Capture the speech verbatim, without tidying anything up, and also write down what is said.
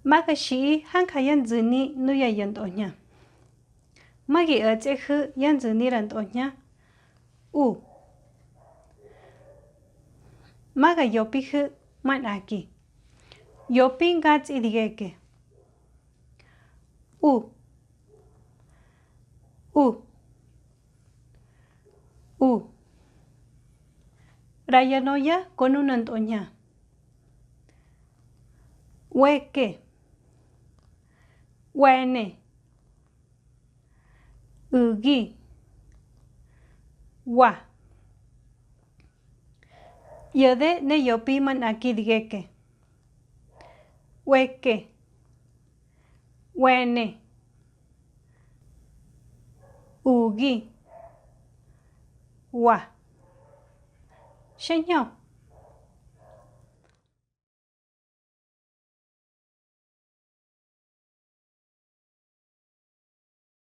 Maka shi'i hanka yandzüni nuya yanto'ña. Magi ötse hu yandzüni ranto'ña. U. Maka yopi hu manaki. Yopi nga tsi digeke. U. U. U. Rayanoya konu nanto'ña. Weke. Wene. Ugi. Wa. Yode ne yopi manaki digeke. Weke. Wene. Ugi. Wa. Sheño.